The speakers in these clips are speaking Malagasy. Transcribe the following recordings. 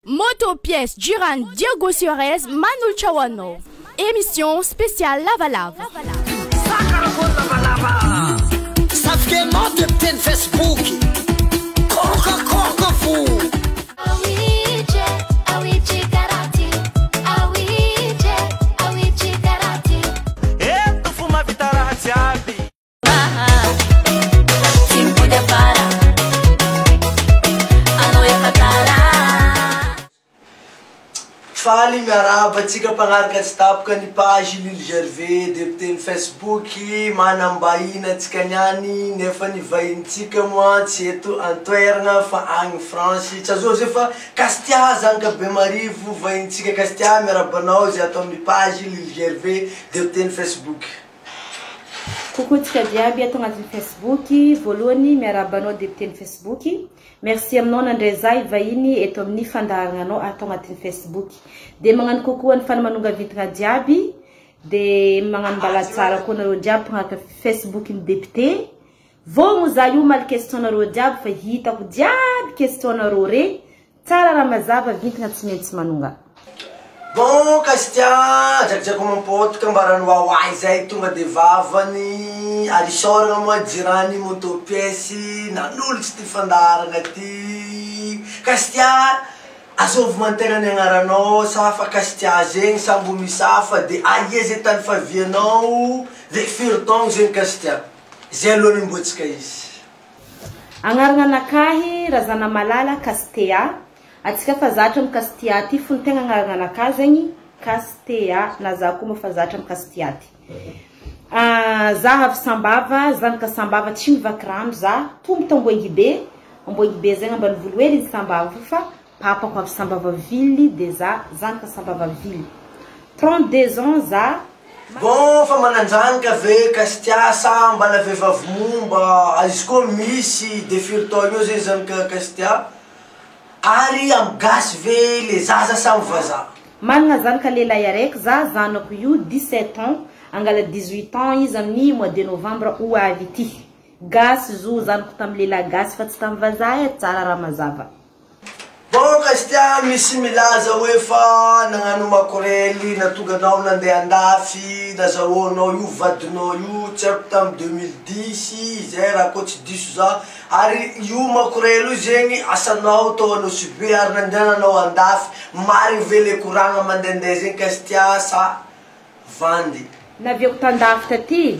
Moto pièce Jiran Diego Suarez manolotra ho anao. Émission spéciale lavalava. Safikenao de miteny Facebook. Koroka fo. Eto fo mahavita raha jiaby. Tsy mipody afara, anao efa tara. Faly miarahaba antsika mpanaraka tsy tapaka ny page Lily Gervais député Facebook manam-bahiny antsika niany nefa ny vahintsika moa tsy eto an-toerana fa agny France tsy azo zay fa Castia zanaka Bemarivo vahintsika Castia miarahaba anao zay ato amin'ny page Lily Gervais député Facebook. Coucou antsika jiaby ato agnatin'ny Facebook. Voalohany miarahaba anao député ny Facebook. Merci aminao nandray za vahiny eto amin'ny fandaharananao ato agnatin'ny Facebook. De magnano coucou an'ny fanamanonga vintagna jiaby. De magnano mbala tsara koa anareo jiaby mpagnaraka Facebook ny député. Vogno za io maly question nareo jiaby fa hitako jiaby question nareo re. Tsara raha mazava vintagna tsy maintsy manonga. Bon Castia, jakijaky mampotika ambarany wawahy zay tonga de vavany ary isaorana moa jirany moto pièce nanolotsy ty fandaharana ty. Castia, azovy mantegna ny agnaranao sa fa Castia zegny sa mbo misy hafa de aia zay tany favianao de firy taogno zegny Castia? Zay aloha no imboantsika izy. Agnarana anakahy Razanamalala Castea. Atsika fa zatra amy Castia ty fony tegna agnarana anakahy zegny Castea na za koa moa fa zatra amy Castia ty. Za avy Sambava, zanaka Sambava tsy mivaky rano za, tombo Ambohigibe. Ambohigibe zegny ambanivolo hely izy Sambava fa papako avy Sambava ville de za zanaka Sambava ville. 32 ans za. Bon fa mananjanaka ve Castia sa mbala vehivavy momba izy koa misy de firy taogno eo zegny zanaka Castia ary amy gasy ve le zaza sa amy vazaha? Manana zanaka lehilahy araiky za, zanako io 17 ans, angala 18 ans izy amin'ny mois de novembre ho avy ity. Gasy zo zanako tamy lehilahy gasy fa tsy tamy vazaha e, tsara raha mazava. Bon Castia, misy milaza hoe fa nagnano makorely natonga anao nandeha andafy nazahoanao io vadinao io tsy haiko tamy 2010 zay raha koa tsy diso za ary io makorely io zegny asanao tao Nosy Be ary nandehananao andafy marigny ve le koragna mandehandeha zegny Castia sa vandy? Naviako tandafy taty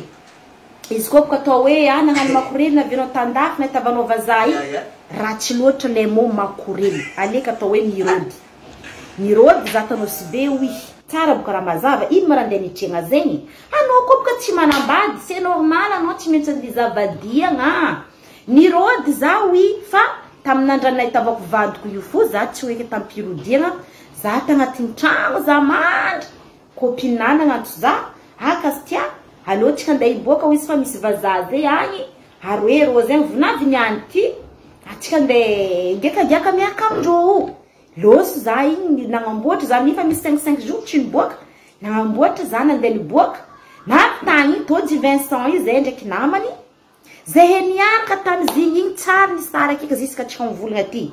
izy koa boka atao hoe ah nagnano makorely navianao tandafy nahitavanao vazaha io ratsy loatra le mot makorely aleka atao hoe mirody mirody za Nosy Be oui tsara boka raha mazava ino ma raha andeha nitrena zegny anao koa boka tsy manambady c'est normal anao tsy maintsy andeha zavadiagna nirody za oui fa tamin'andra nahitavako vadiko io fo za tsy hoe tampirodiagna za tagnatin'ny tragno za mandry copine nagnantso za ah Castia aleo tsika andeha hiboaka hoy izy fa misy vazaha zay agny ary hoe rô zegny vonavy niany ty atsika andeha ngiakagiaka miaraka amindrô lôso za igny nagnamboatra za nefa misy 5 5 jours tsy niboaka nagnamboatra za nandeha niboaka navy tagny tôjy Vincent io zay ndraiky namany zay niaraka tamizigny igny tsary nisaraka eky ziska tsy mivolagna ty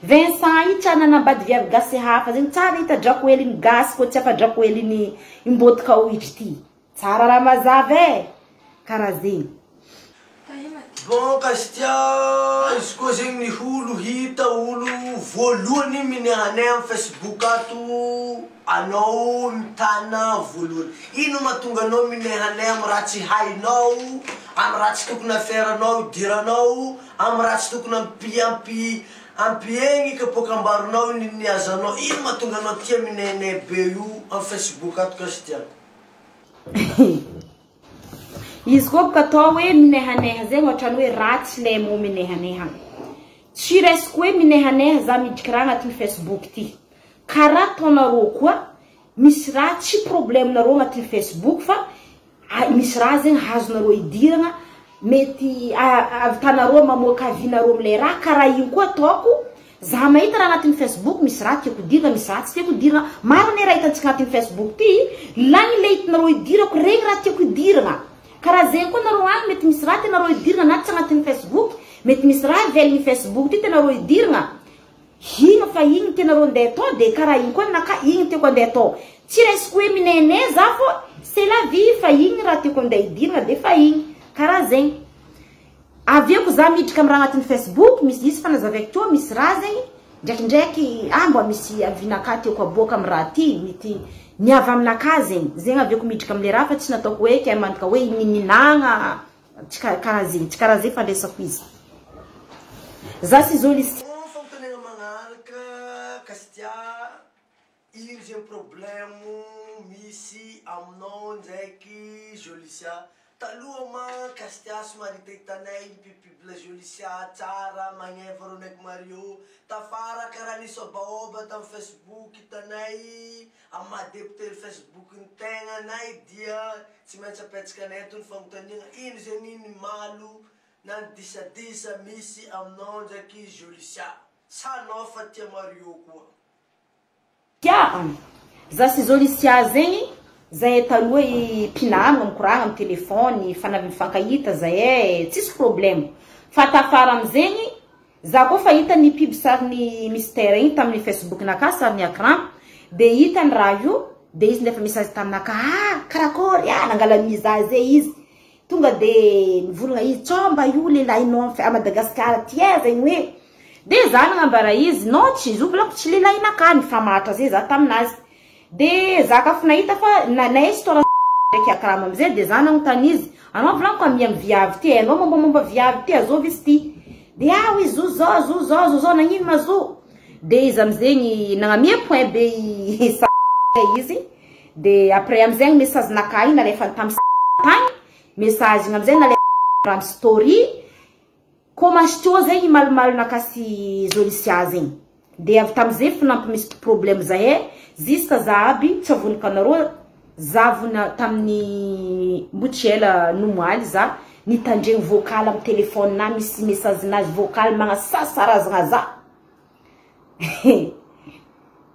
Vincent io tsy nanambady viavy gasy hafa zegny tsara hita drako heliny gasy koa tsy afa-drako heliny imbotika hoitry ty tsara raha mazava e karaha zegny. Bon Castia, izy koa zegny ny olo hita olo voalohany minehanay amy Facebook ato anao mitana voalohany. Ino mahatonga anao minehanay amy raha tsy hainao, amy raha tsy tokony aferanao idiranao, amy raha tsy tokony ampi ampi ampiegny kapoakambaronao niniazanao. Ino mahatonga anao tia minehanay be io amy Facebook ato Castia? Izy koa boka atao hoe minehaneha zegny ohatrany hoe ratsy le mot minehaneha. Tsy raisiko hoe minehaneha za midriky raha agnatin'ny Facebook ty. Karaha ataonareo koa misy raha tsy problème nareo agnatin'ny Facebook fa misy raha zegny azonareo idirana mety avitanareo mamoaka avis-nareo amle raha karaha igny koa ataoko. Za mahita raha agnatin'ny Facebook misy raha tiako idirana misy raha tsy tiako idirana. Maro ane raha hitantsika agnatin'ny Facebook ty lagny le hitanareo idirako regny raha tiako idirana. Karaha zegny koa nareo agny mety misy raha tianareo idirana na tsy agnatin'ny Facebook mety misy raha ivelan'ny Facebook ty tianareo idirana. Igny fa igny tianareo andeha atao de karaha igny koa ninakahy, igny tiako andeha atao. Tsy raisiko hoe minene za fô c'est la vie fa igny raha tiako andeha hidirana de fa igny. Karaha zegny. Avy eo ko za miditra amin'ny raha agnatin'ny Facebook, misy izy fanazavaiko teo, misy raha zegny, ndraikindraiky ah mba misy avis-nakahy tiako aboaka amin'ny raha ty, mety niavy aminakahy zegny. Zegny avy eo ko miditra am'le raha fa tsy nataoko hoe kay mandika hoe inininagna, tsy karaha zegny, tsy karaha zegny fandraisako izy. Za sy zao lisy. Bon, fanontaniana magnaraka, Kastia, ino zegny problème misy aminao ndraiky Jolicia? Taloha ma Kastia somary hitahitanay mipibipibla Jolicia tsara magneva reo ndraiky Mario, tafara karaha nisy ôbaôba tamy Facebook hitanay amy maha député Facebook ny tegnanay dia tsy maintsy apetsaka anay eto ny fanontaniana ino zegny ny malo na ny disadisa misy aminao ndraiky Jolicia sa anao fa tia Mario koa? Tia, za sy Jolicia zegny, zahay taloha i mpinamagna mikoragna amy telefôny, fa navy mifankahita zahay, tsisy problème. Fa tafara amizegny, za koa fa hita ny pub sarin'ny mystère igny tamin'ny Facebook-nakahy, sarin'ny écran, de hitany raha io, de izy nefa message taminakahy, ah karakory ah, nangala miza zay izy. Tonga de nivolagna izy, tsao mba io lehilahinao a Madagasikara ty e zegny hoe. De za nagnambara izy, non tsy izy io volako tsy lehilahinakahy, nifamatra zay za taminazy. De za ka fa nahita fa nay histoire ndraiky Akram amizay, de za nagnontany izy, anao volaniko amia amy viavy ty, anao mombamomba viavy ty, azovy izy ty. De ah izy zo zao, zo zao, zo zao, nagnino ma zo? De izy amizegny nagnamia point be izy. De après amizegny message nakahy igny nalefany tamy tagny, message igny amizay nalefa amy story. Commence teo zegny malomalo nakasy Jolicia zegny. De avy tamizay fa nampimisy problème zahay, jusqu'à za aby tsy avonika anareo, za vona tamin'ny mbo tsy ela nomoaly za nitandregny vocal amy téléphone na misy message nazy vocal magnasasarazagna za.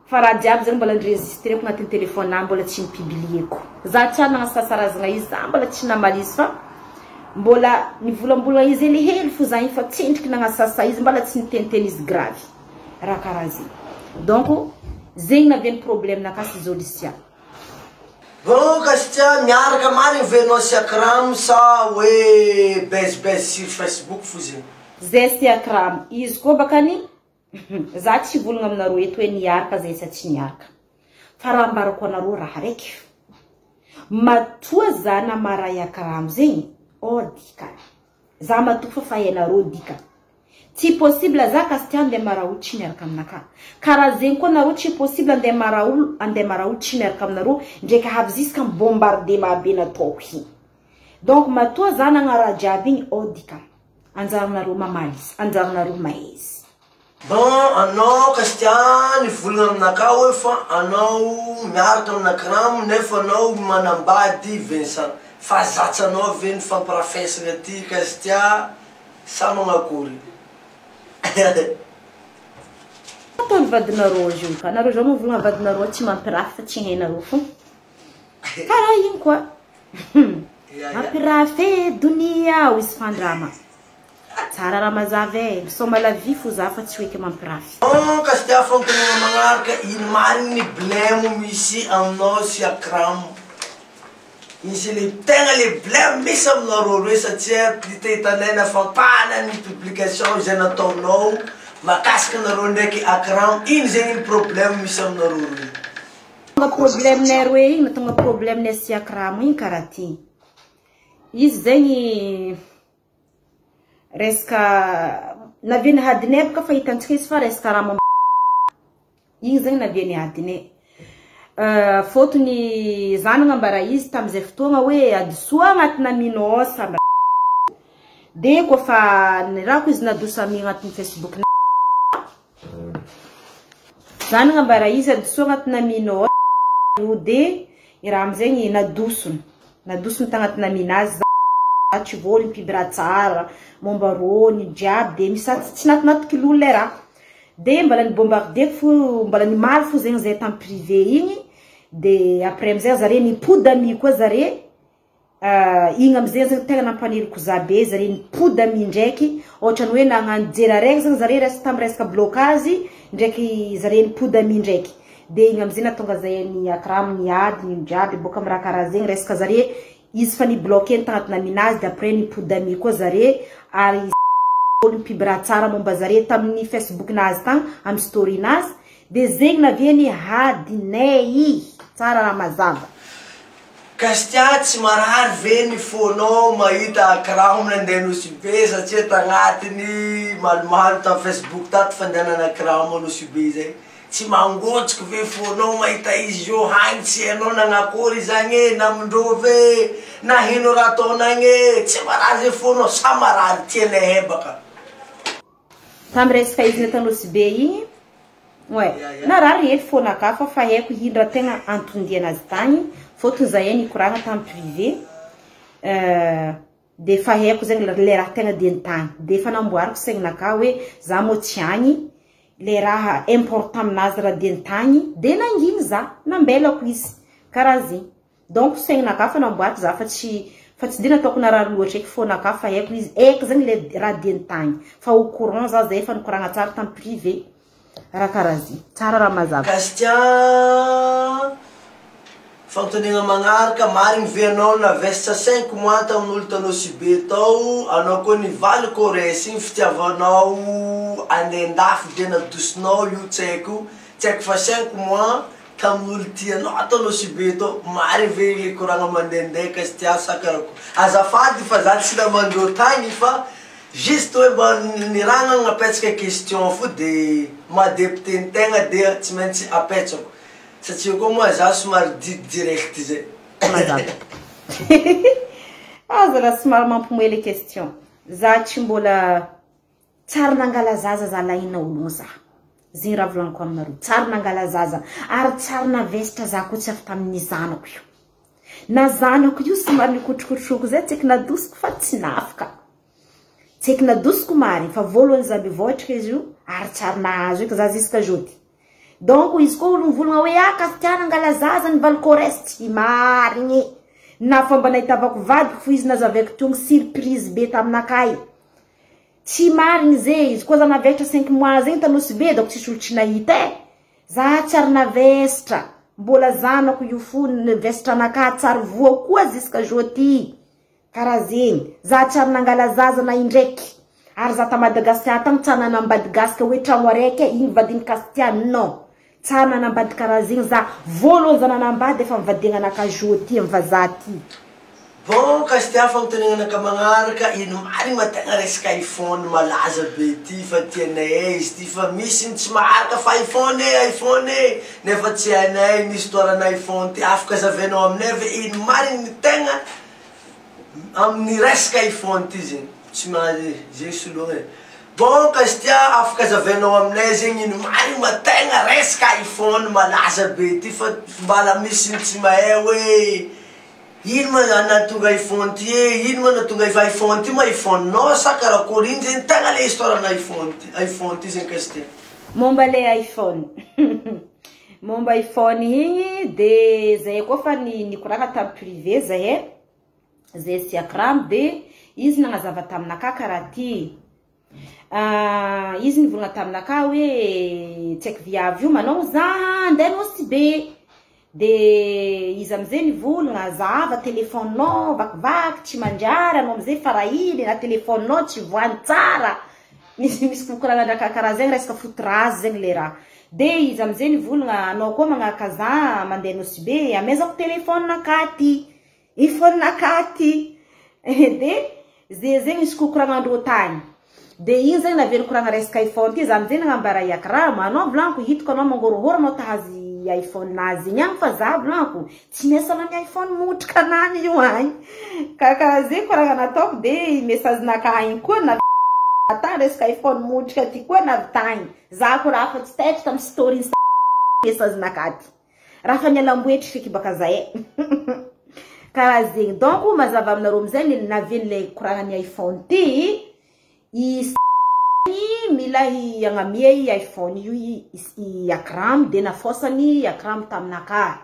Fa raha jiaby zegny mbola enregistreko agnatin'ny téléphone na mbola tsy nipublieko. Za tsy ary nagnasasarazagna izy, za mbola tsy namaly izy fa mbola nivolambola izy helihely fo za igny fa tsendriky nagnasasa izy, mbola tsy niteniteny izy grave. Raha karaha zegny. Donc zegny naviany problème nakahy sy Jolicia. Bon, Kastia, miaraka marigny ve anao sy Akram sa hoe buzz sur Facebook fo zegny? Zay sy Akram, izy koa bakany za tsy volagna aminareo eto hoe niaraka zay sa tsy niaraka. Fa raha ambarako anareo raha raiky, matoa za namaray Akram zegny, oh dikany. Za matoa fa hainareo dikany. Tsy possible za Kastia andeha mara olo tsy miaraka aminakahy. Karaha zegny koa nareo tsy possible andeha mara olo, andeha mara olo tsy miaraka aminareo, ndraiky avy jusqu'à bombarder mahabe nataoko igny. Donc matoa za nagnaraha jiaby igny, oh dikany. Anjaranareo mamaly izy, anjaranareo mahay izy. Bon, anao Kastia nivolagna aminakahy hoe fa anao miaraka amin'Akram nefa anao manambady Vincent. Fa zatsanao ve ny fampirafesagna ty Kastia sa magnakory? Ataony vadinareo izy io ka. Nareo zao mivolagna vadinareo tsy mampirafy fa tsy hainareo fo. Karaha igny koa. Mampirafy donia izy fandrama. Tsara raha mazava e, misôma la vie fo za fa tsy hoeky mampirafy. Bon, Kastia, fanontaniana magnaraka, ino marigny ny blème misy aminao sy Akram? Misy le tegna le blème misy aminareo roe satria hitahitanay nafampana ny publication izay nataonao mahakasika anareo ndraiky Akram, ino zegny ny problème misy aminareo roe? Tonga problème-nay roe igny, tonga problème-nay sy Akram igny karaha ty. Izy zegny resaka naviany hadinay bôka fa hitantsika izy fa resaka raha momba igny zegny naviany hadinay. Fôtony za nagnambara izy tamizay fotoagna hoe adosoa agnatina aminao samby. De kôfa nirako izy nadoso ami agnatin'ny Facebook, za nagnambara izy adosoa agnatina aminao io, de i raha amizegny nadosony tagnatina aminazy. Za tsy vôly mipiby raha tsara momba rôny jiaby, de misy tsy natinatiky lolo le raha, de mbala nibombardeko fo, mbala nimaly fo zegny zay tamy privé igny. De après amizay zare nipody ami koa zare. Igny amizay zegny tegna nampaniliko za be zare nipody ami ndraiky ohatrany hoe nagnano jery araiky zegny zare res tamy resaka blocage ndraiky zare nipody ami ndraiky de igny amizay nahatonga zahay ny Akram niady nino jiaby boka amy raha karaha zegny resaka zare izy fa nibloqué tagnatina aminazy de après nipody ami koa zare ary olo mipiby raha tsara momba zare tamin'ny Facebook nazy tagny amy story nazy de zegny naviany hadinay tsara raha mazava. Kastia, tsy marary ve ny fonao mahita Akram nandeha Nosy Be satria tagnatiny malomalo tamy Facebook tato fandehanana Akram Nosy Be zay? Tsy mangotsiky ve fonao mahita izy io hagny tsy hainao nagnakory zagny e, namindrô ve na hino raha ataonagny e? Tsy marary ve fonao sa marary tianay hebaka? Tamy resaka izy nata Nosy Be igny, ouais, narary hely fonaka fa fa haiko ino raha tegna anton-dianazy tagny fôtony zahay nikoragna tamy privé, de fa haiko zegny le raha tegna diany tagny de efa namboariko saignanaka hoe za moa tsy agny le raha important aminazy raha diany tagny de nanginy za nambelako izy karaha zegny. Donc saignanaka fa namboariko za fa tsy de nataoko narary loatra eky fonaka fa haiko izy eky zegny le raha diany tagny fa au courant za zay efa nikoragna tsara tamy privé raha karaha zegny tsara raha mazava. Kastia, fanontaniana magnaraka, marigny ve anao navesatra 5 mois tamin'olo ta Nosy Be tao, anao koa nivaly Kores igny fitiavanao andeha andafy de nadosinao io tsy haiko, tsy haiko fa 5 mois tamin'olo tianao ta Nosy Be tao, marigny ve le koragna mandehandeha Kastia sa karakôry? Azafady fa za tsy namandreo tagny fa juste hoe mba niragna nagnapetsaka question fo de maha député ny tegna dia tsy maintsy apetsako satria koa moa za somary direct zay. Mazava. Aza raha somary mampimoe le question. Za tsy mbola tsary nangala zaza za lahina ologno za. Zegny raha volaniko aminareo. Tsary nangala zaza ary tsary navesitra za koa tsy avy tamin'ny zanako io. Na zanako io somary nikotrokotroko zay tsy haiko nadosiko fa tsy nafaka. Tsy haiko nadosiko mary fa voalohany za mivoatra izy io ary tsary nahazo eky za jusqu'à jeudi. Donc izy koa olo mivolagna hoe ah Kastia nangala zaza ny valy Kores tsy marigny. Na fomba nahitavako vadiko fo izy nazavaiko tonga surprise be taminakay. Tsy marigny ze izy koa za navesitra 5 mois zegny ta Nosy Be donc tsisy olo tsy nahita e. Za tsary navesitra mbola zanako io fo navesitra anakahy tsary voa koa jusqu'à jeudi. Karaha zegny za tsary nangala zaza na indraiky. Ary za ta Madagasikara tagny tsary nanambady gasika hoe tragno araiky e, igny vadiny Kastia non. Tsary nanambady karaha zegny za voalohany za nanambady efa mivadiagna anakahy jeudi amy vazaha ty. Bon Kastia, fanontaniana magnaraka, ino marigny ma tegna resaka iPhone malaza be ty fa tianay izy ty fa misy ny tsy maharaka fa iPhone e, iPhone e, nefa tsy hainay ny histoire na iPhone ty, afaka zavainao aminay ve ino marigny ny tegna amin'ny resaka iPhone ty zegny? Tsy mahay zegny soloagna e. Bon Kastia, afaka zavainao aminay zegny ino marigny ma tegna resaka iPhone malaza be ty fa mbala misy ny tsy mahay hoe ino ma nahatonga iPhone ty e, ino ma nahatonga iPhone ty ma iPhone nao sa karakory, ino zegny tegna le histoire na iPhone ty, iPhone ty zegny Kastia? Momba le iPhone. Momba iPhone igny de zahay koa fa nikoragna tamy privé zahay, zay sy Akram de izy nagnazava taminakahy karaha ty. Izy nivolagna taminakahy hoe tsy haiko viavy io manao zaha andeha Nosy Be. De izy amizay nivolagna zahava telefoninao vakivaky tsy manjary anao amizay farahily na telefoninao tsy voany tsara. Misy fikoragna karaha zegny resaka fotorazy zegny le raha. De izy amizay nivolagna anao koa magnaraka za mandeha Nosy Be amezako telefoninakahy ty. iPhone-nakahy ty. De ze zegny izy kokoragnandreo tagny. De igny zegny naveriko koragna resaka iPhone ty, za amizay nagnambara i Akram, anao volaniko hitako anao mangorohoro anao tahazy iPhone nazy igny agny fa za volaniko tsy miasa anao ny iPhone motrika anany io agny. Karaha zegny koragna nataoko de message nakahy igny koa na tagny resaka iPhone motrika ty koa navy tagny. Za koa raha fa tsy taitra tamy story message nakahy ty. Raha fa nialamboetry feky baka zahay. Karaha zegny. Donc mazava aminareo amizay le naviany le koragna ny iPhone ty, i mila agnamia i iPhone io i Akram de nafôsany Akram taminakahy.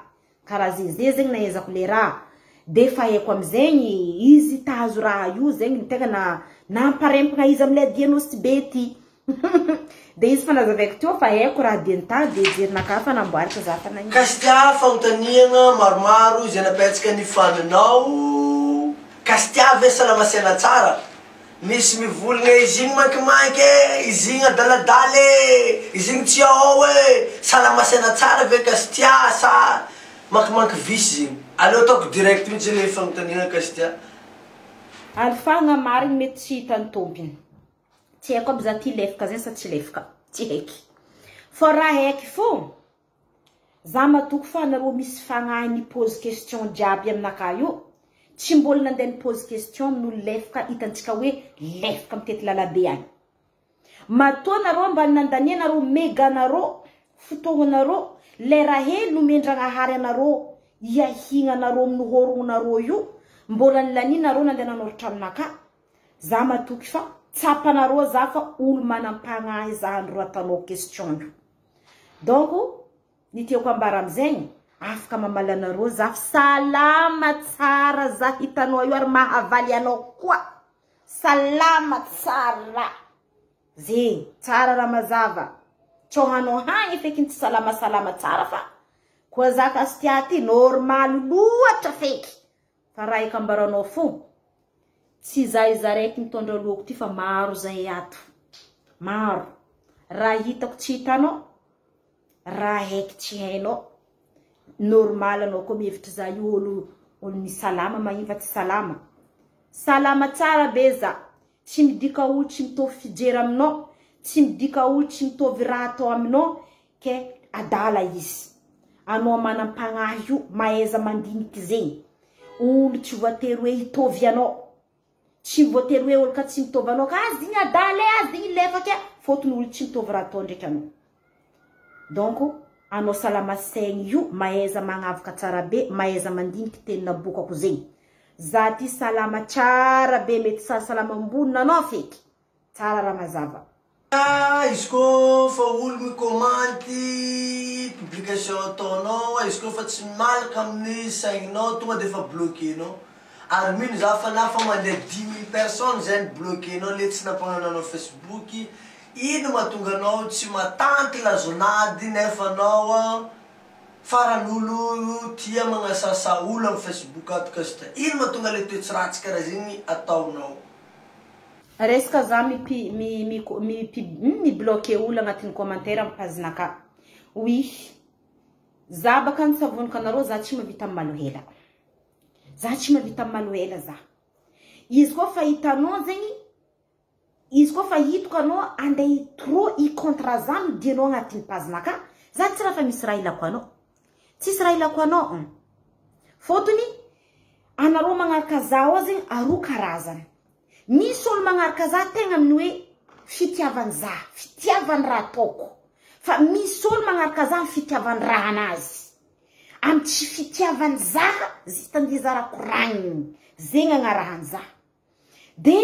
Karaha zegny, zay zegny nahaizako le raha. De fa haiko amizegny izy tahazo raha io zegny ny tegna na namparempagna izy amilay dianosy be ty. De izy fa nazavaiko teo fa haiko raha diany tany de jerinakahy fa namboariko za fa nagnino. Kastia fanontaniagna maromaro izay napetsaka ny faninao. Kastia ve salama saina tsara? Misy mivolagna izy igny mankimanky e, izy igny adaladala e, izy igny tsy ao e. Salama saina tsara ve Kastia sa mankimanky visy zegny? Aleo ataoko direct mihitsy le fanontaniagna Kastia. Alifahagna marigny mety tsy hitan'ny tompony. Tsy haiko aby za ty lefaka zay sa tsy lefaka. Tsy haiky. Fa raha haiky fô, za matoky fa anareo misy fagnahy nipose question jiaby aminakahy io. Tsy mbola nandeha nipose question amin'olo lefaka hitantsika hoe lefaka mitety lalabe agny. Matoa nareo mba nandanianareo meganareo, fotoagnanareo, le raha hely nomendragnahary anareo, iahignanareo amin'ny horognonareo io, mbola nilaninareo nandeha nanoratra aminakahy. Za matoky fa tsapanareo za fa olo manam-pagnahy za androratanao question io. Donc, ny tiako ambara amizegny, afaka mamaly anareo za fa salama tsara za hitanao io ary mahavaly anao koa. Salama tsara. Zegny, tsara raha mazava. Tsô hanao hagny feky tsy salama salama tsara fa koa za Kastia ty normal loatra feky. Fa raha eky ambaranao fo, tsy za iza raiky mitondra lohako ty fa maro zay ato. Maro. Raha hitako tsy hitanao, raha haiky tsy hainao. Normal anao koa mihevitra za io olo olo misalama magnino fa tsy salama. Salama tsara be za. Tsy midika olo tsy mitovy fijery aminao, tsy midika olo tsy mitovy raha atao aminao ke adala izy. Anao manam-pagnahy io mahaiza mandiniky zegny. Olo tsy voatery hoe hitovy anao. Tsy voatery hoe olo ka tsy mitovy anao ka azy igny adala e, azy igny lefaka e. Fôtony olo tsy mitovy raha atao ndraiky anao. Donc anao salama saigny io mahaiza magnavaka tsara be, mahaiza mandiniky teny nabokako zegny. Za ty salama tsara be, mety salama ambonina anao feky. Tsara raha mazava. Izy koa fa olo mikomanty publication ataonao, izy koa fa tsy malaka amin'ny saigninao tonga de fa bloquenao. Ary mino za fa na fa mandeha 10 000 personnes zay ny bloquenao le tsy nampagnano anao Facebook, ino mahatonga anao tsy matanty lazonady nefa anao faran'olo tia magnasasa olo amin'ny Facebook ato Kastia. Ino mahatonga le toetsy ratsy karaha zegny ataonao? Resaka za mi mi mi mi mi bloqué olo agnatin'ny commentaire amin'ny page-nakahy. Oui. Za baka nitsavonika anareo za tsy mahavita maloela. Za tsy mahavita maloela za. Izy koa fa hitanao zegny, izy koa fa hitako anao andeha trop i contre za no dianao agnatin'ny page-nakahy, za tsy raha fa misy raha ilako anao. Tsisy raha ilako anao. Fôtony anareo magnaraka za ao zegny aroa karazany. Misy olo magnaraka za tegna amin'ny hoe fitiavany za, fitiavany raha ataoko. Fa misy olo magnaraka za amin'ny fitiavany raha anazy. Amin'ny tsy fitiavany za, zita andeha za raha koragniny. Zegny agnarahany za. De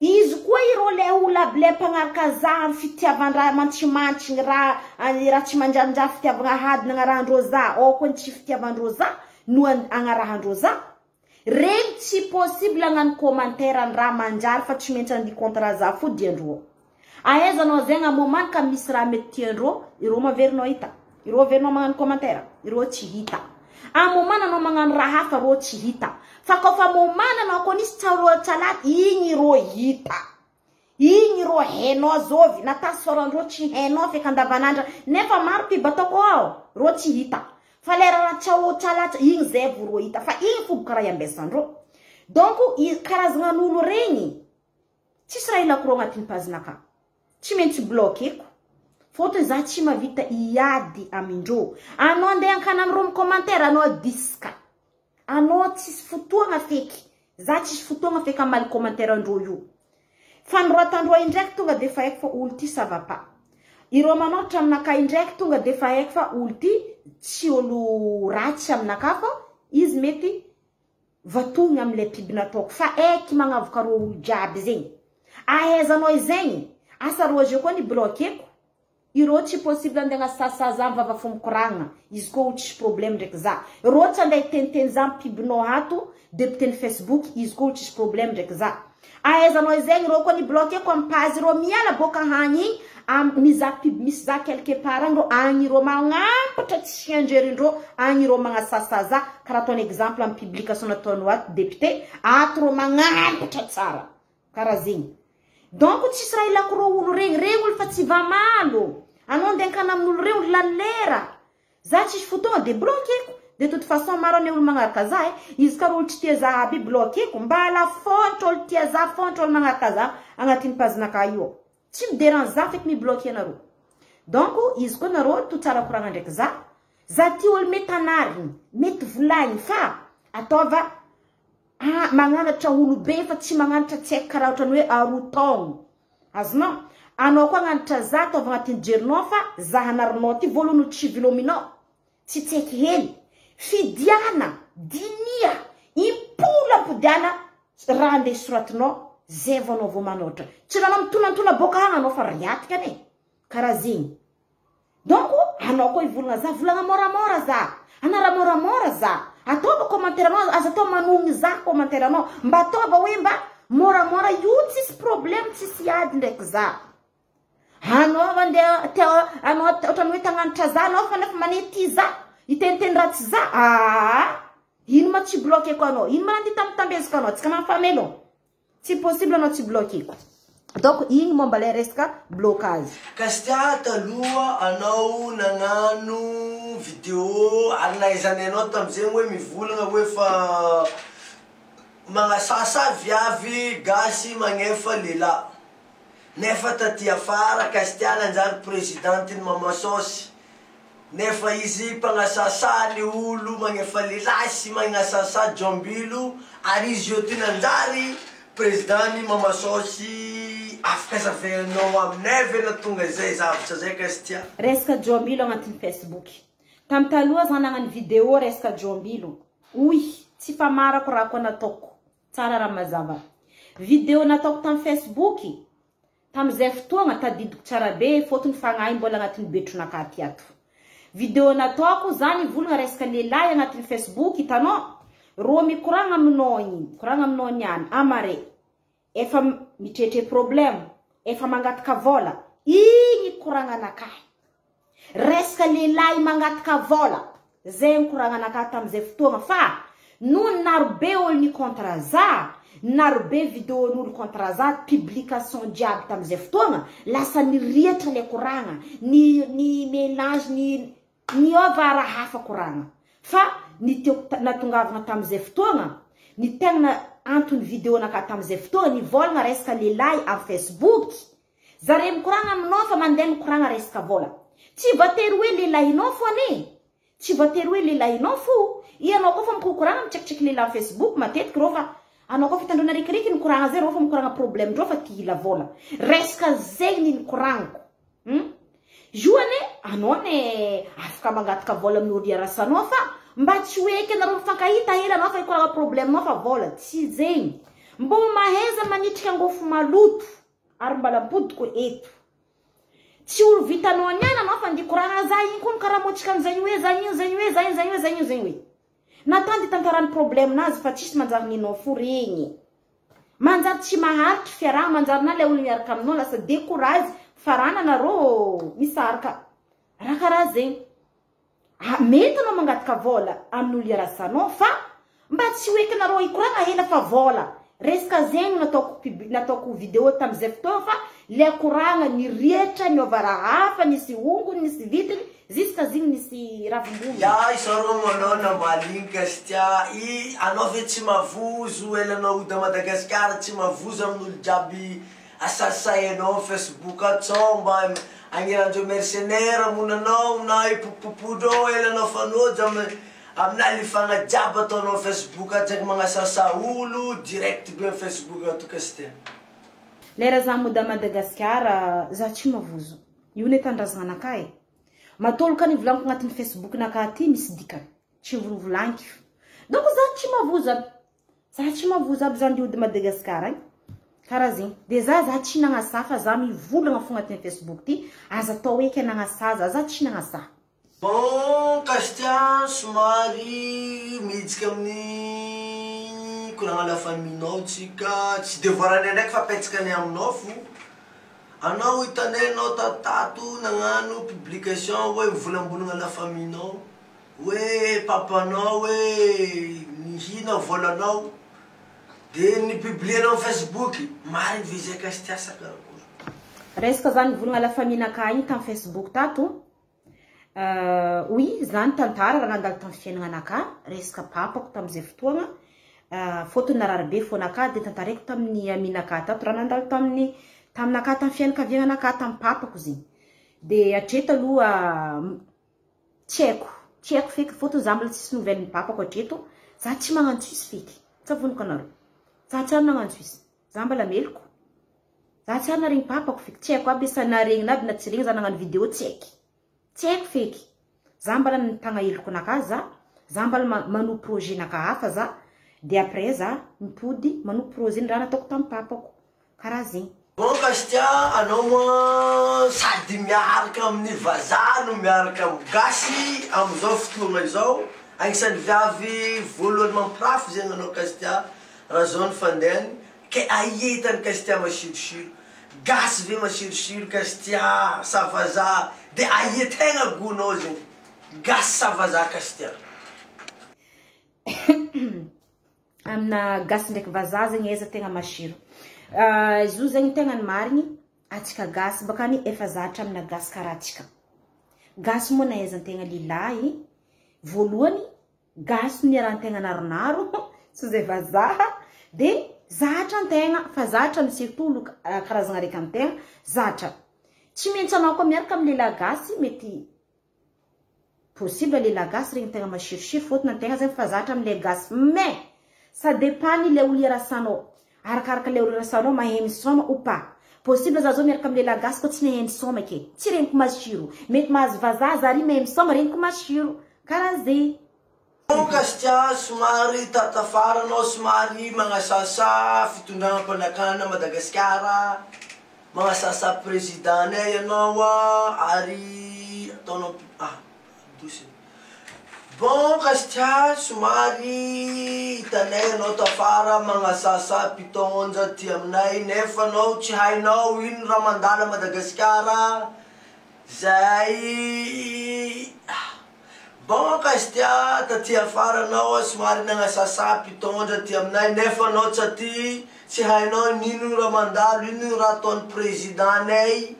izy koa ireo le olo aby le mpagnaraka za amin'ny fitiavan-draha mantsimantsiny, raha raha tsy manjarinjary fitiavagna hadina agnarahandreo za, ao koa ny tsy fitiavandreo za no agnarahandreo za. Regny tsy possible hagnano commentaire ny raha manjary fa tsy maintsy andia contre za fo diandreo. Ahaizanao zegny à moment ka misy raha mety tiandreo, ireo maverinao hita. Ireo averinao magnano commentaire, ireo tsy hita. À moment anao magnano raha hafa reo tsy hita. Fa kofa moment anao koa nisy tsaro tsalaty, igny ireo hita. Igny ireo hainao zovy, na tasorandreo tsy hainao feky andavanandra, nefa maro pub ataoko ao, reo tsy hita. Fa le raha tsao tsalaty, igny zay vo reo hita, fa igny fo karaha iambesandreo. Donc karazanan'olo regny tsisy raha ilako reo agnatin'ny page-nakahy. Tsy maintsy bloqueko. Fôtony za tsy mahavita hiady amindreo. Anao andeha ankana amindreo amin'ny commentaire, anao diska. Anao tsisy fotoagna feky. Za tsisy fotoagna feky hamaly commentaire andreo io. Fanoratandreo indraiky tonga de fa haiko fa olo ty ça va pas. Ireo manoratra aminakahy indraiky tonga de fa haiko fa olo ty tsy olo ratsy aminakahy fa izy mety vatogny am'le pub nataoko. Fa haiky magnavoka reo olo jiaby zegny. Ahaizanao izegny, asa reo zay koa ny bloqueko. Ireo tsy possible andeha agnasasa za mivava fo mikoragna. Izy koa olo tsisy problème ndraiky za. Reo tsy andeha hiteniteny za pibinao ato député ny Facebook izy koa olo tsisy problème ndraiky za. Ahaizanao izegny reo koa nibloqueko amy page reo miala boka hagny igny am mizaha pub misy za quelque part agny reo agny reo magnampatra tsy anjerindreo agny reo magnasasa za karaha ataony exemple amy publication nataonao ato député ato reo magnampatra tsara karaha zegny. Donc tsisy raha ilako reo olo regny, regny olo fa tsy vamalo. Anao andeha ankana amin'olo regny olo lany lera. Za tsisy fotoagna de bloqueko. De toute façon maro ane olo magnaraka za e. Izy karaha olo tsy tia za aby bloqueko. Mbala fôntra olo tia za, fôntra olo magnaraka za agnatin'ny page-naka io. Tsy midérange za feky mibloquer anareo. Donc izy koa nareo to tsara koragna ndraiky za. Za ty olo mety anarigny, mety volagny fa ataova magnanatra olobe fa tsy magnanatra tsy haiko karaha ohatrany hoe aroa taogno. Azonao? Anao koa agnanatra za ataova agnatin'ny jerinao fa za hanarinao ty voalohany tsy velominao. Tsy tsaiky hely. Fidiana, dinia, impolo ampodiana raha andeha soratinao zay vao anao vao manoatra. Tsy raha anao mitonantona boka agny anao fa riatika ane. Karaha zegny. Donc anao koa hivolagna za volagna moramora za. Anara moramora za. Ataova commentaire anao aza atao manogny za commentaire anao. Mba ataova hoe mba moramora io tsisy problème tsisy ady ndraiky za. Anao andeha tia anao ohatrany hoe tagnanitra za anao fa nefa manety za. Hiteniteny ratsy za. Ino ma tsy bloqueko anao? Ino ma nandeha tambitambeziko anao? Tsika mampamelo. Tsy possible anao tsy bloqueko. Donc igny momba le resaka blocage. Kastia taloha anao nagnano vidéo ary nahaizanay anao tamizegny hoe mivolagna hoe fa magnasasa viavy gasy magnefa lehilahy. Nefa taty afara Kastia nanjary présidente ny Mama Sauce. Nefa izy mpagnasasa ny olo magnefa lehilahy sy magnasasa jombilo ary izy io ty nanjary président ny Mama Sauce. Afaka azavainao aminay ve na tonga izay zavatra zay Kastia? Resaka jombilo agnatin'ny Facebook. Tamy taloha za nagnano vidéo resaka jombilo. Oy, tsy famarako raha koa nataoko. Tsara raha mazava. Vidéo nataoko tamy Facebook. Tamizay fotoagna tadidiko tsara be fôtony fagnahy mbola agnatin'ny betronakahy ty ato. Vidéo nataoko za nivolagna resaka lehilahy agnatin'ny Facebook hitanao? Rô mikoragna aminao igny, mikoragna aminao niany amare. Efa mitretre problème, efa mangataka vola. Igny koragnanakahy. Resaka lehilahy mangataka vola. Zay nikoragnanakahy tamizay fotoagna fa noho narobe olo ny contre za, narobe vidéo-n'olo contre za, publication jiaby tamizay fotoagna, lasa niriatra le koragna, ny mélange ny niova raha hafa koragna. Fa ny tiako natongavana tamizay fotoagna, ny tegna antony vidéo nakahy tamizay fotoagna nivolagna resaka lehilahy amin'ny Facebook. Zare mikoragna aminao fa mandeha mikoragna resaka vola. Tsy voatery hoe lehilahinao fo ane. Tsy voatery hoe lehilahinao fo. Ianao koa fa mikokoragna mitsekitsiky lehilahy amin'ny Facebook matetiky rô fa anao koa fitandrona rikiriky nikoragna zay rô fa mikoragna problème ndrô fa ty hila vola. Resaka zegny ny nikoragniko. Io ane anao ne afaka mangataka vola amin'ny olo iarasanao fa mba tsy hoe eky anareo mifankahita hela anao fa hikoragna problème nao fa vola tsy zegny. Mbô mahaiza manitrika angofo maloto ary mbala ampodiko eto. Tsy olo vitanao niany anao fa ndikoragna za igny koa karaha motsika an'zay hoe za io zay hoe za io zay hoe za io zay hoe. Natany tantarany problème nazy fa tsisy manjary ninao fo regny. Manjary tsy maharitry fiaraha manjary na le olo miaraka aminao lasa décourage farana nareo misaraka. Raha karaha zegny. Mety anao mangataka vola amin'olo iarasanao fa mba tsy hoe nareo hikoragna hela fa vola. Resaka zegny nataoko vidéo tamizay fotoagna fa le koragna niriatra niova raha hafa nisy ongony nisy vidiny jusqu'à zegny nisy ravim-bolo. Ya isaorana anao namaly Kastia. I anao ve tsy mavozo elanao ody Madagasikara tsy mavozo amin'olo jiaby asasainao Facebook ato mba agniranjeo mercenaire monanao na ipopopodreo elanao fanoja aminalifagna jiaby ataonao Facebook ato ndraiky magnasasa olo direct be amin'ny Facebook ato Kastia. Lera za mody à Madagasikara za tsy mavozo. Io ne tandrazana anakahy. Matolo ka nivolaniko agnatin'ny Facebook nakahy ty misy dikany. Tsy volovolagniko. Donc za tsy mavozo aby. Za tsy mavozo aby za andeha hody Madagasikara agny. Karaha zegny. De za za tsy nagnasa fa za mivolagna fogna aty am Facebook ty, aza atao hoe ke nagnasa za, za tsy nagnasa. Bon Castia somary mihitsika amin'ny koragna la famille-nao tsika, tsy devoir-nay ndraiky fa apetsakanay aminao fo, anao hitanay anao tatotato nagnano publication hoe mivolambolagna la famille-nao, hoe papanao hoe nihina volanao, de ni-publier-nao am Facebook, marigny ve zay Castia sa karakory? Resaka za nivolagna la famille-nakahy igny tam Facebook tato, Oui, za nitantara raha nandalo tamin'ny fiaignananakahy, resaka papako tamin'izay fotoagna, fôtony narary be fônakahy de tantaraiko tamin'ny aminakahy tato raha nandalo tamin'ny taminakahy tamin'ny fianakaviagnanakahy tamin'ny papako zegny. De hatreto aloha tsy haiko, tsy haiko feky fôtony za mbola tsisy nouvelle-n'ny papako hatreto, za tsy magnantso izy feky, tsy avoniko anareo, za tsy ary nagnantso izy, za mbola meloko. Za tsy ary naregny papako feky, tsy haiko aby sa naregnina aby na tsy regny za nagnano video tsy haiky, tsy haiko feky, za mbala nitagna heloko nakahy za, za mbala manohy projet nakahy hafa za, de après za mipody manohy projet ny raha nataoko tamy papako, karaha zegny. Bon Castia, anao moa sady miaraka amin'ny vazaha no miaraka amin'ny gasy amin'izao fotoagna izao, agnisan'ny viavy voalohany mampirafy zegny anao Castia raha zao ny fandehany, Ke aia hitany Castia masirosiro? Gasy ve masirosiro Castia sa vazaha? De aia tegna gout-nao zegny? Gasy sa vazaha Castia? Amina gasy ndraiky vazaha zegny aiza tegna masiro? Izy io zegny tegna ny marigny, atsika gasy bakany efa zatra amina gasy karaha atsika. Gasy moa nahaizan-tegna lilahy, voalohany Gasy no niarahan-tegna naronaro tsy zay vazaha de zatra antegna fa zatra ny surtout olo karazagna araiky amintegna zatra tsy maintsy anao koa miaraka amy lehilahy gasy mety possible lehilahy gasy regny tegna masirosiro fôtony antegna zegny fa zatra amle gasy mais ça dépend ny le olo iarasanao arakaraka le olo iarasanao mahay misaoma ou pas possible za zao miaraka amy lehilahy gasy koa tsy mahay misaoma ke tsy regniko masiro mety mahazo vazaha za ry mahay misaoma regniko masiro karaha zegny. Bon Castia somary tatafara anao somary magnasasa fitondram-panjakana Madagasikara magnasasa président nay ianao ary ataonao ah dosy bon Castia somary hitanay anao tafara magnasasa mpitondra aty aminay nefa anao tsy hainao ino raha mandalo a Madagasikara Zay Bon Castia taty afara anao somary nagnasasa mpitondra aty aminay nefa anao tsy aty tsy hainao n'ino raha mandalo ino raha ataon'ny président nay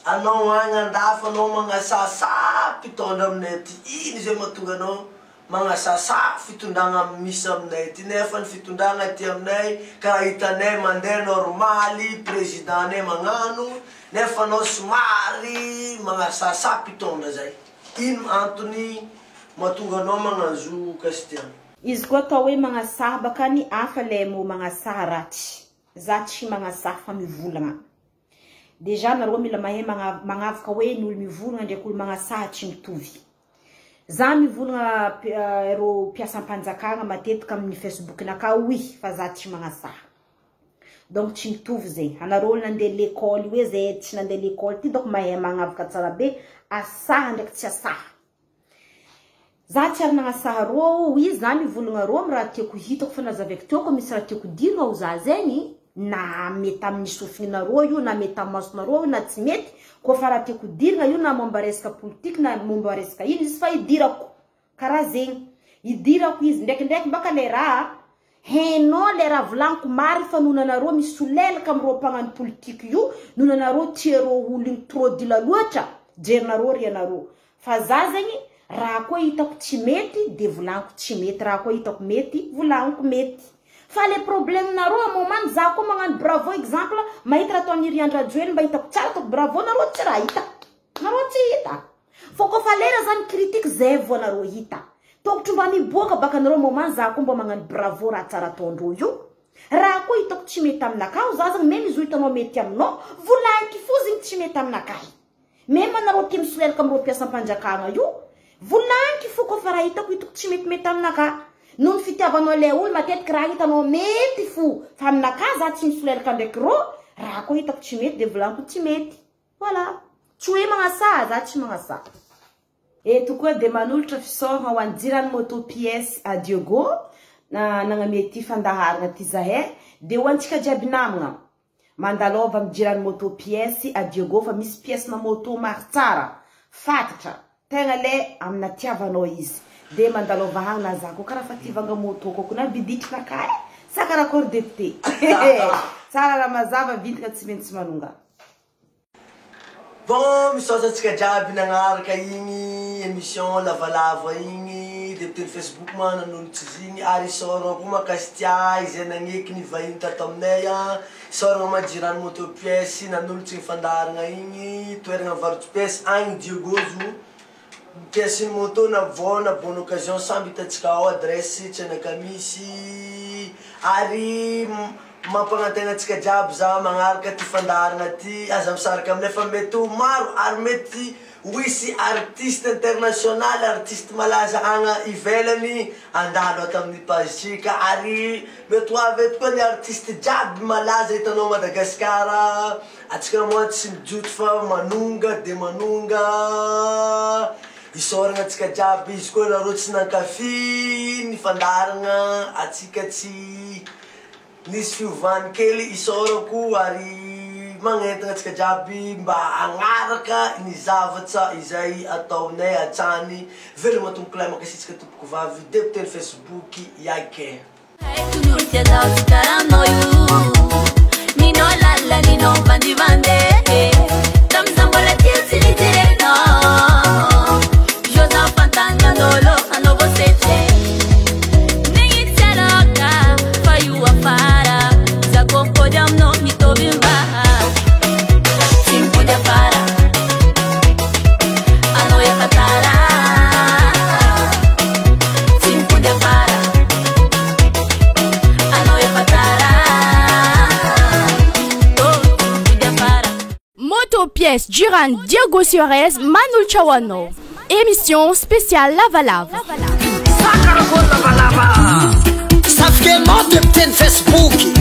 anao agny andafy anao magnasasa mpitondra aminay aty ino zay mahatonga anao Magnasasa fitondragna misy aminay aty nefa ny fitondragna aty aminay karaha hitanay mandeha normaly président nay magnano nefa anao somary magnasasa mpitondra zay ino antony mahatonga anao magnanjo Castian. Izy koa atao hoe magnasaha bakany hafa le mot magnasaha ratsy. Za tsy magnasaha fa mivolagna. Déjà nareo mila mahay magnavaka hoe ny olo mivolagna ndraiky olo magnasaha tsy mitovy. Za mivolagna reo mpiasam-panjakagna matetika amin'ny Facebook-nakahy oui fa za tsy magnasaha. Donc tsy mitovy zegny. Anareo olo nandeha l'école hoe zay tsy nandeha l'école ty donc mahay magnavaka tsara be asaha ndraiky tsy asaha. Za tsy ary nagnasaha rô oui za mivolagna rô amy raha tiako hitako fa nazavaiko teo ko misy raha tiako idiragna ho za zegny na mety amin'ny sofignarô io na mety amy masonarô io na tsy mety koa fa raha tiako idiragna io na momba resaka politique na momba resaka ino izy fa idirako karaha zegny idirako izy ndraikindraiky baka le raha Hainao le raha volagniko marigny fa noho nanareo misolelaka am reo mpagnano politique io noho nanareo tia reo olo igny trop dila loatra jerinareo ry anareo fa za zegny raha koa hitako tsy mety de volagniko tsy mety raha koa hitako mety volagniko mety fa le problème nareo am moment za koa magnano bravo exemple mahita raha ataon'i Riandrajoelina mba hitako tsara ataoko bravo nareo tsy raha hita Nareo tsy hita. Fa kofa lera zany critique zay vao nareo hita. Tokotry mba miboaka baka nareo moment za koa mba magnano bravo raha tsara ataondreo io. Raha koa hitako tsy mety aminakahy za zany meme izy io hitanao mety aminao, volagniko fo zegny tsy mety aminakahy. Meme anareo tia misolelaka amreo mpiasam-panjakagna io, volagniko fo kofa raha hitako hitako tsy metimety aminakahy. Noho ny fitiavanao ilay olo matetiky raha hitanao mety fo. Fa aminakahy za tsy misolelaka ndraiky rô, raha koa hitako tsy mety de volaniko tsy mety. Voilà. Tsy hoe magnasaha, za tsy magnasaha. Eto koa dia manolotra fisaorana ho an'i Jirany Moto Pièces à Diogo nagname ty fandaharana ty zahay. Dia ho antsika jiaby namagna, mandalova amin'ny Jirany Moto Pièces à Diogo fa misy pièce na moto maro tsara, fatatra, tegna le amina tiavanao izy. Dia mandalova agny na za koa karaha fa ty vanga moto koa na biditrinakahy e, sa karakory député. Tsara raha mazava vintana tsy maintsy manonga. Bon, misaotra antsika jiaby nagnaraka igny émission lavalava igny, député ny Facebook ma nanolotra izy igny, ary isaorana koa Makastia izay nagneky ny vahiny tato aminay a, isaorana ma Jirany Moto Pièces nanolotra igny fandaharana igny, toerana mivarotry pièces agny Diego zo, pièces ny moto na vao na bonne occasion samby hitantsika ao adresse Tsianakamisy, ary Mampanantena antsika jiaby za magnaraka ty fandaharana ty, aza misaraka aminay fa mety ho maro ary mety ho hisy artiste international, artiste malaza agna ivelany handalo ato amin'ny page tsika ary mety ho avy eto koa ny artiste jiaby malaza hitanao Madagascar, antsika moa tsy mijojo fa manonga de manonga, isaoragna antsika jiaby izy koa nareo tsy nankafy ny fandaharagna antsika tsy. Nisy fiovany kely isaorako ary magnentana antsika jiaby mba hagnaraka ny zavatsa izay ataonay hatrany. Veloma tompokolahy mankasitraka tompoko vavy député ny Facebook Yake. Haiko ny olo tia zaho tsy karaha aminao io Ninao lalina ninao mivandivandy eh. Tamin'izaho mbola tia tsy nijerenao José fantany an'olo anao vao setre Moto Pièce Duran Diego Suarez Manul Chawano. Émission spéciale Lavalava. Safikemao député ny Facebook.